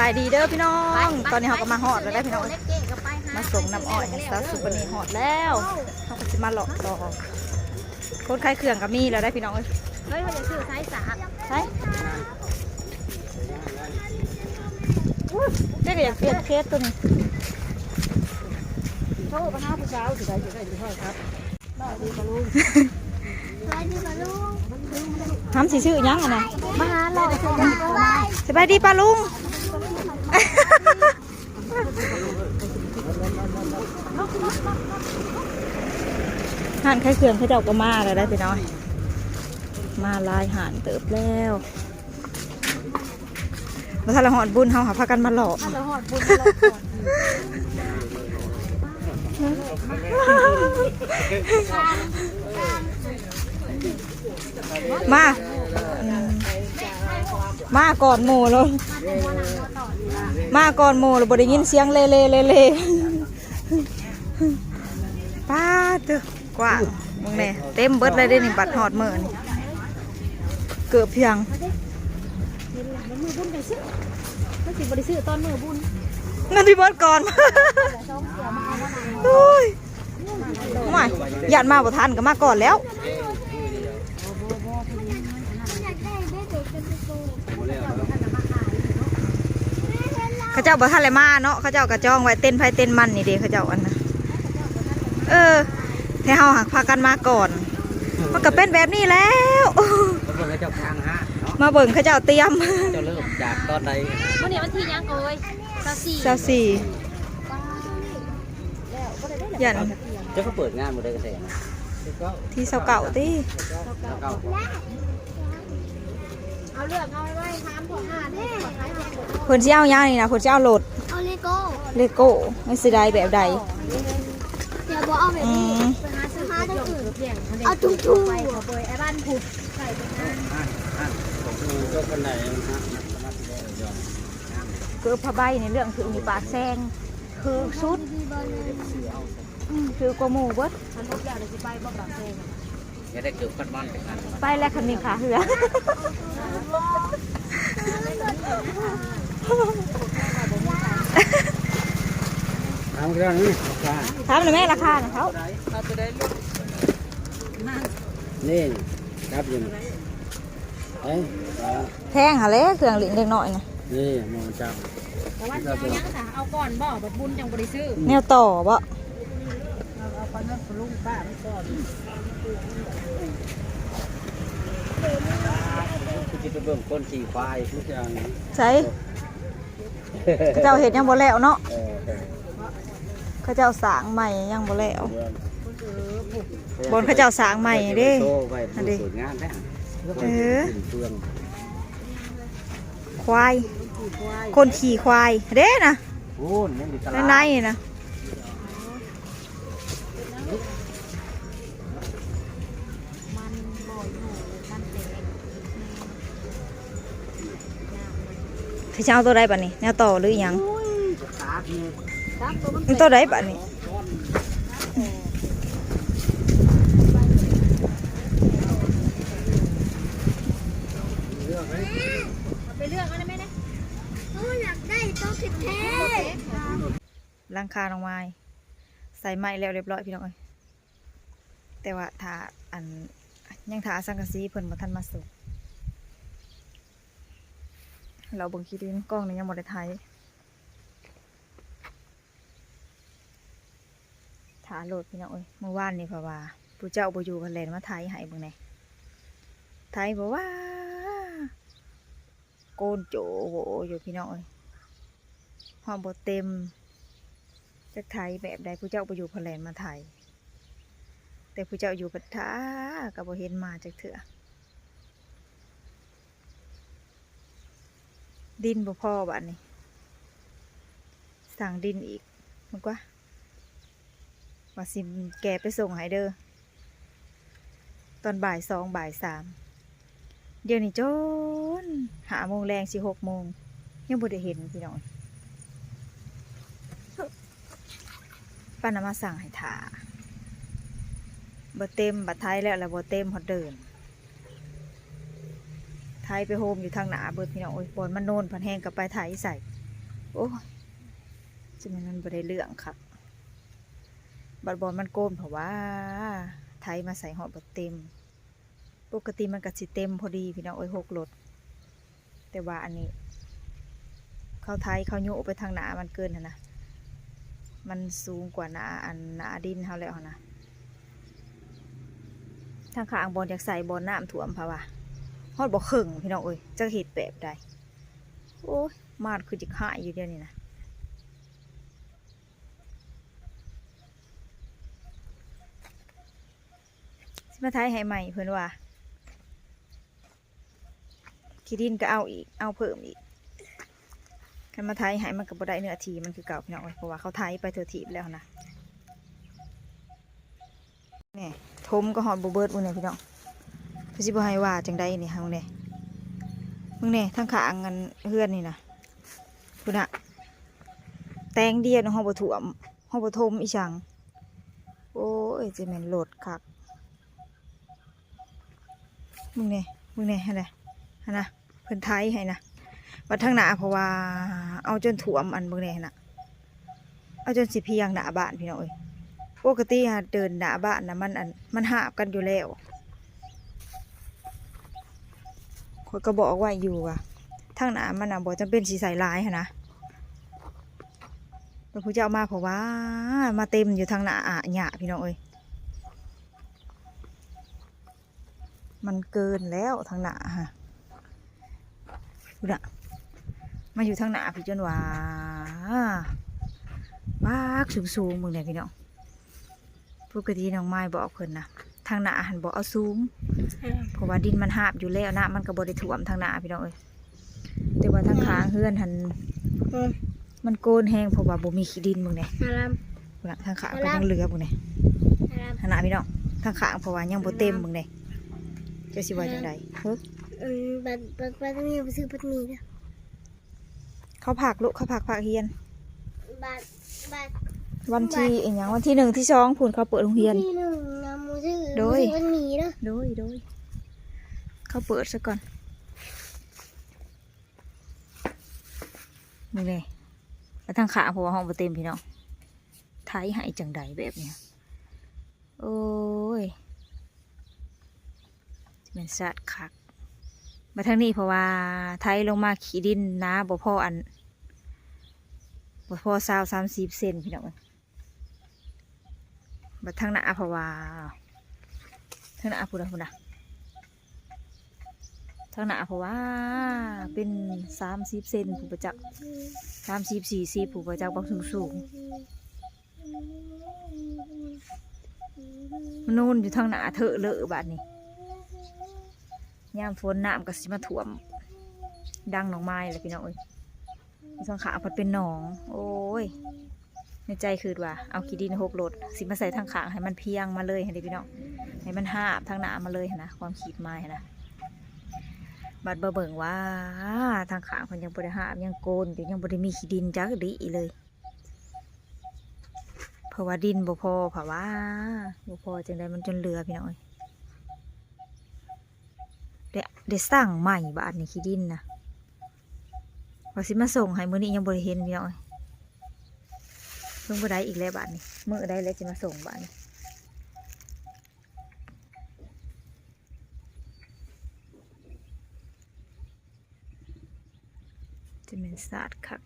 ສະບາຍດີເດີພີ່ນ້ອງ ຕອນນີ້ເຮົາກໍມາຮອດແລ້ວເດ້ພີ່ນ້ອງ ມາສົ່ງນ້ຳອ້ອຍໃຫ້ສາວສຸປະນີຮອດແລ້ວ ເຮົາກໍຊິມາເລາະຕໍ່ ຄົນຂາຍເຄື່ອງກໍມີແລ້ວໄດ໋ພີ່ນ້ອງເອີຍ. ເຮີ້ຍ ເຮົາຢາກຊື້ສາຍສາກ ໃສ ເດ້ກໍຢາກປ່ຽນເຄສໂຕນີ້ ໂທໄປຫາຜູ້ສາວຊິໄດ້ ຊິໄດ້ຢູ່ເທົ່າຄັບ. ຫຳຊິຊື້ຫຍັງຫັ້ນນະ ມາຫາເລາະ. ສະບາຍດີປ້າລຸງ ຮ້ານຂາຍເຄື່ອງເຂົາເຈົ້າກໍມາແລ້ວໄດ໋ພີ່ນ້ອງ ມາຫຼາຍຮ້ານເຕີບແລ້ວ. ບໍ່ທັນລະຮອດບຸນ ເຮົາຫາພາກັນມາເລາະ ບໍ່ທັນລະຮອດບຸນ ມາເລາະກ່ອນ ມາ ມາກ່ອນໝູ່ເລີຍ ມາກ່ອນໝູ່ແລ້ວບໍ່ໄດ້ຍິນສຽງເລໆໆໆ ປາດເທີ ກວ້າງ ເບິ່ງແດ່ ເຕັມເບິດເລີຍເດ້ນີ້ ບັດຮອດມື້ນີ້ ເກີບພຽງ ມື້ບຸນໄປຊື້ ມັນຊິບໍ່ໄດ້ຊື້ຕອນມື້ບຸນ ເງິນທີ່ເບິດກ່ອນ ໂອ້ຍ ໂອ້ຍ ຢ້ານມາບໍ່ທັນກໍມາກ່ອນແລ້ວ. ເຂົາເຈົ້າບໍ່ທັນໄດ້ມາເນາະ ເຂົາເຈົ້າກໍຈອງໄວ້ເຕັນໃຜເຕັນມັນນີ້ເດ້ ເຂົາເຈົ້າອັນນະ ເອີ ແຕ່ເຮົາຫາກພາກັນມາກ່ອນ ມັນກໍເປັນແບບນີ້ແລ້ວ ມາເບິ່ງເຂົາເຈົ້າກາງຮ້ານເນາະ ມາເບິ່ງເຂົາເຈົ້າຕຽມ ເຈົ້າເລີ່ມຈາກຕອນໃດ? ມື້ນີ້ວັນທີຫຍັງໂອຍ ຊາວສີ່ ຊາວສີ່ ຢ້ານ ເຈົ້າກໍເປີດງານມື້ໃດກໍແທ້ນະ ທີຊາວເກົ້າຕິ ຊາວເກົ້າ ເອົາເລືອກເອົາໄວ້ຖາມພໍ່ຄ້າເດ້ ເພິ່ນຊິເອົາຫຍັງນີ້ນະ ເພິ່ນຊິເອົາລົດ ເອົາເລໂກ້ ເລໂກ້ ມັນຊິໄດ້ແບບໃດ? ດຽວບໍ່ເອົາແບບນີ້ ອືມ ໄປຫາຊື້ຫາທາງອື່ນ ເອົາທຸງໆ ໄປເບີຍໄອ້ບ້ານພຸດ ໃສ່ໄປງານ ເກີບຜ້າໃບໃນເລື່ອງຖືກຢູ່ປາກແຊງ ຖືກສຸດ ອືມ ຖືກກວ່າໝູ່ເບິດ ຄັນອົດຢາກໄດ້ຊິໄປບໍ່ປາກແຊງ ຢ່າໄດ້ເກີບກັດມັນໄປຄັນ ໄປແລ້ວຄັນມີຂາເຮືອ ຖາມເລື່ອງນີ້ລາຄາ ຖາມໄດ້ແມ່ລາຄານະເຂົາ ເອົາຕົວໃດລູກ ນີ້ ຈັບຢູ່ນີ້ ເອີ ແພງຫັ້ນແຫຼະ ເຄື່ອງຫຼິ້ນເດັກນ້ອຍນະ ນີ້ໝໍຈັບ ແຕ່ວ່າຊິເອົາຫຍັງຊະ ເອົາກ່ອນບໍ່ ບັດບຸນຈັ່ງບໍ່ໄດ້ຊື້ ແນວຕໍ່ບໍ່ ເອົາ ເອົາໄປນຳລຸງປ້າມັນກ່ອນ ຄືຊິໄປເບິ່ງຄົນຂີ່ຄວາຍທຸກຢ່າງ ໃສ ເຂົາເຈົ້າເຮັດຍັງບໍ່ແລ້ວເນາະ ເອີ ເຂົາເຈົ້າສ້າງໃໝ່ຍັງບໍ່ແລ້ວ ເອີ ບ່ອນເຂົາເຈົ້າສ້າງໃໝ່ເດ້ ໂຕໄວ້ ອັນນີ້ ສວຍງາມແທ້ ເອີ ເຟືອງ ຄວາຍ ຄົນຂີ່ຄວາຍເດ້ນະ ໂອ້ ຍັງຢູ່ຕະຫຼາດ ໃນໆນະ ມັນບໍ່ຢູ່ ມັນແຕກ ເຂົາຊິເອົາໂຕໃດບັດນີ້ ແນວຕໍ່ຫຼືອີ່ຫຍັງ ໂອ້ຍ ມັນໂຕໃດບັດນີ້ ໄປເລືອກເອົາໄດ້ແມ່ນະ ເຮົາຢາກໄດ້ໂຕແທ້ໆ ຫຼັງຄານ້ອງມາຍ ໃສ່ໄມ້ແລ້ວຮຽບຮ້ອຍພີ່ນ້ອງເອີຍ ແຕ່ວ່າຖ້າ ອັນ ຍັງຖ້າສັງກະສີເພິ່ນບໍ່ທັນມາສົ່ງ ລອເບິ່ງຂີ້ດິນ ກ້ອງນີ້ຍັງບໍ່ໄດ້ໄຖ ຖ້າໂລດພີ່ນ້ອງເອີຍ ມື້ວານນີ້ເພາະວ່າຜູ້ເຈົ້າບໍ່ຢູ່ ເພິ່ນແລ່ນມາໄຖໃຫ້ເບິ່ງແດ່ ໄຖບໍ່ວ່າ ໂກນໂຈໂຫຢູ່ພີ່ນ້ອງເອີຍ ຮອດບໍ່ເຕັມ ຈັກໄຖແບບໃດ ຜູ້ເຈົ້າບໍ່ຢູ່ ເພິ່ນແລ່ນມາໄຖ ແຕ່ຜູ້ເຈົ້າຢູ່ພັດທ່າກໍບໍ່ເຫັນມາຈັກເທື່ອ ດິນບໍ່ພໍບາດນີ້ ສ້າງດິນອີກ ເບິ່ງກວ່າ ວ່າຊິແກ່ໄປສົ່ງໃຫ້ເດີ ຕອນບ່າຍສອງ ບ່າຍສາມ ດຽວນີ້ຈົນຫ້າໂມງແລງ ຊິຫົກໂມງ ຍັງບໍ່ໄດ້ເຫັນພີ່ນ້ອງ ປານນຳມາສັ່ງໃຫ້ຖ້າ ບໍ່ເຕັມ ບັດໄຖແລ້ວລະບໍ່ເຕັມ ຮອດເດີ່ນ ໄຖໄປໂຮມຢູ່ທາງໜ້າເບິດພີ່ນ້ອງເອີຍ ບ່ອນມັນໂນນ ພັດແຮງກໍໄປໄຖໃສ່ ໂອ້ຍ ຈະແມ່ນມັນບໍ່ໄດ້ເລື່ອງຄັກ ບັດບ່ອນມັນໂກນເພາະວ່າ ໄຖມາໃສ່ຮອດບໍ່ເຕັມ. ປົກກະຕິມັນກະຊິເຕັມພໍດີພີ່ນ້ອງເອີຍ ຫົກລົດ ແຕ່ວ່າອັນນີ້ ເຂົາໄຖເຂົາໂຍະໄປທາງໜ້າມັນເກີນຫັ້ນນະ ມັນສູງກວ່າໜ້າ ອັນ ໜ້າດິນເຮົາແລ້ວຫັ້ນນະ. ທາງຂ້າງບ່ອນຢາກໃສ່ ບ່ອນນ້ຳຖ້ວມພະວ່າ ຮອດບໍ່ເຄິ່ງພີ່ນ້ອງເອີຍ ຈັກເຮັດແບບໃດ. ໂອ້ຍ ມາດຄືຊິຄາຍຢູ່ດຽວນີ້ນະ ຊິມາໄຖໃຫ້ໃໝ່ເພິ່ນວ່າ. ຂີ້ດິນກໍເອົາອີກ ເອົາເພີ່ມອີກ ຄັນມາໄຖໃຫ້ມັນກໍບໍ່ໄດ້ເນື້ອທີ່ມັນຄືເກົ່າພີ່ນ້ອງເອີຍ ເພາະວ່າເຂົາໄຖໄປທົ່ວທີບແລ້ວນະ. ນີ້ ຖົມກໍຮອດບໍ່ເບິດ ເບິ່ງແດ່ພີ່ນ້ອງ ຄືຊິບໍ່ໃຫ້ວ່າຈັ່ງໃດນີ້ ເບິ່ງແດ່ ເບິ່ງແດ່ ທາງຂ້າງອັນເຮືອນນີ້ນະ ພຸ້ນນະ ແຕງດຽວນະ ເຮົາບໍ່ຖ້ວມ ເຮົາບໍ່ຖົມອີ່ຫຍັງ. ໂອ້ຍ ຈະແມ່ນລົດຄັກ ເບິ່ງແດ່ ເບິ່ງແດ່ ຫັ້ນນະ ຫັ້ນນະ ເພິ່ນໄຖໃຫ້ນະ ບັດທາງໜ້າ ເພາະວ່າເອົາຈົນຖ້ວມ ອັນ ເບິ່ງແດ່ຫັ້ນນະ ເອົາຈົນຊິພຽງໜ້າບ້ານພີ່ນ້ອງເອີຍ. ປົກກະຕິຫາເດີນໜ້າບ້ານນະ ມັນ ອັນ ມັນຮາບກັນຢູ່ແລ້ວ ຂ້ອຍກໍບອກໄວ້ຢູ່ວ່າ ທາງໜ້າມັນນະບໍ່ຈຳເປັນຊິໃສ່ຫຼາຍຫັ້ນນະ ແລ້ວຜູ້ເຈົ້າມາເພາະວ່າມາເຕັມຢູ່ທາງໜ້າອາຍະພີ່ນ້ອງເອີຍ ມັນເກີນແລ້ວທາງໜ້າຫັ້ນ ພຸ້ນນະ ມາຢູ່ທາງໜ້າພີ້ຈົນວ່າ ປາກສູງໆ ເບິ່ງແດ່ພີ່ນ້ອງ. ປົກກະຕິນ້ອງມາຍບອກເພິ່ນນະ ທາງໜ້າຫັ້ນບໍ່ເອົາສູງ ເພາະວ່າດິນມັນຮາບຢູ່ແລ້ວ ນ້ຳມັນກໍບໍ່ໄດ້ຖ້ວມທາງໜ້າພີ່ນ້ອງເອີຍ ແຕ່ວ່າທາງຂ້າງເຮືອນຫັ້ນ ມັນໂກນແຮງ ເພາະວ່າບໍ່ມີຂີ້ດິນ ເບິ່ງແດ່ ທາງຂ້າງກໍຍັງເຫຼືອ ເບິ່ງແດ່ ຫັ້ນນະພີ່ນ້ອງ ທາງຂ້າງເພາະວ່າຍັງບໍ່ເຕັມ ເບິ່ງແດ່ ເຈົ້າຊິວ່າຈັ່ງໃດ ເອີ ບັດ ບັດ ບັດນີ້ໄປຊື້ບັດໝີ່ເດີ ເຂົາພັກລູກ ເຂົາພັກ ພັກຮຽນ ບັດ ບັດ ວັນທີອີຫຍັງ ວັນທີໜຶ່ງ ທີສອງ ພຸ້ນ ເຂົາເປີດໂຮງຮຽນ ວັນທີໜຶ່ງນະ ມື້ຊື່ ໂດຍ ມື້ຊື່ວັນໝີ່ເດີ ໂດຍ ໂດຍ ເຂົາເປີດຊະກ່ອນ ນີ້ແຫຼະ ແລ້ວທາງຂ້າງເພາະວ່າຫ້ອງບໍ່ເຕັມພີ່ນ້ອງ ໄຖໃຫ້ຈັ່ງໃດແບບນີ້ ໂອ້ຍ ແມ່ນສາດຄັກ ມາທາງນີ້ເພາະວ່າໄຖລົງມາຂີ້ດິນໜາ ບໍ່ພໍອັນ ບໍ່ພໍຊາວ ສາມສິບເຊັນພີ່ນ້ອງເອີຍ ບັດທາງໜ້າເພາະວ່າ ທາງໜ້າພຸ້ນນະ ພຸ້ນນະ ທາງໜ້າເພາະວ່າເປັນສາມສິບເຊັນ ຜູ້ປະຈັກ ສາມສິບ ສີ່ສິບ ຜູ້ປະຈັກ ບັກສູງໆ ມັນນູນຢູ່ທາງໜ້າເທາະເລາະບາດນີ້ ຍາມຝົນນ້ຳກໍຊິມາຖ້ວມດັງໜອງໄມ້ແຫຼະພີ່ນ້ອງເອີຍ ທາງຂ້າງພັດເປັນໜອງ ໂອ້ຍ ໃນໃຈຄິດວ່າເອົາຂີ້ດິນຫົກລົດ ຊິມາໃສ່ທາງຂ້າງໃຫ້ມັນພຽງມາເລີຍຫັ້ນເດ້ພີ່ນ້ອງ ໃຫ້ມັນຮາບທາງໜ້າມາເລີຍຫັ້ນນະ ຄວາມຄິດມາຍຫັ້ນນະ ບັດມາເບິ່ງວ່າທາງຂ້າງເພິ່ນຍັງບໍ່ໄດ້ຮາບ ຍັງໂກນຢູ່ ຍັງບໍ່ໄດ້ມີຂີ້ດິນຈັກດີ້ເລີຍ. ເພາະວ່າດິນບໍ່ພໍ ເພາະວ່າບໍ່ພໍຈັ່ງໃດມັນຈົນເຫຼືອພີ່ນ້ອງເອີຍ ໄດ້ ໄດ້ສ້າງໃໝ່ບາດນີ້ ຂີ້ດິນນະ ວ່າຊິມາສົ່ງໃຫ້ ມື້ນີ້ຍັງບໍ່ໄດ້ເຫັນພີ່ນ້ອງເອີຍ ເບິ່ງບໍ່ໄດ້ອີກແລ້ວບາດນີ້ ມື້ໃດແລ້ວຊິມາສົ່ງບາດນີ້. ຈະແມ່ນສາດຄັກ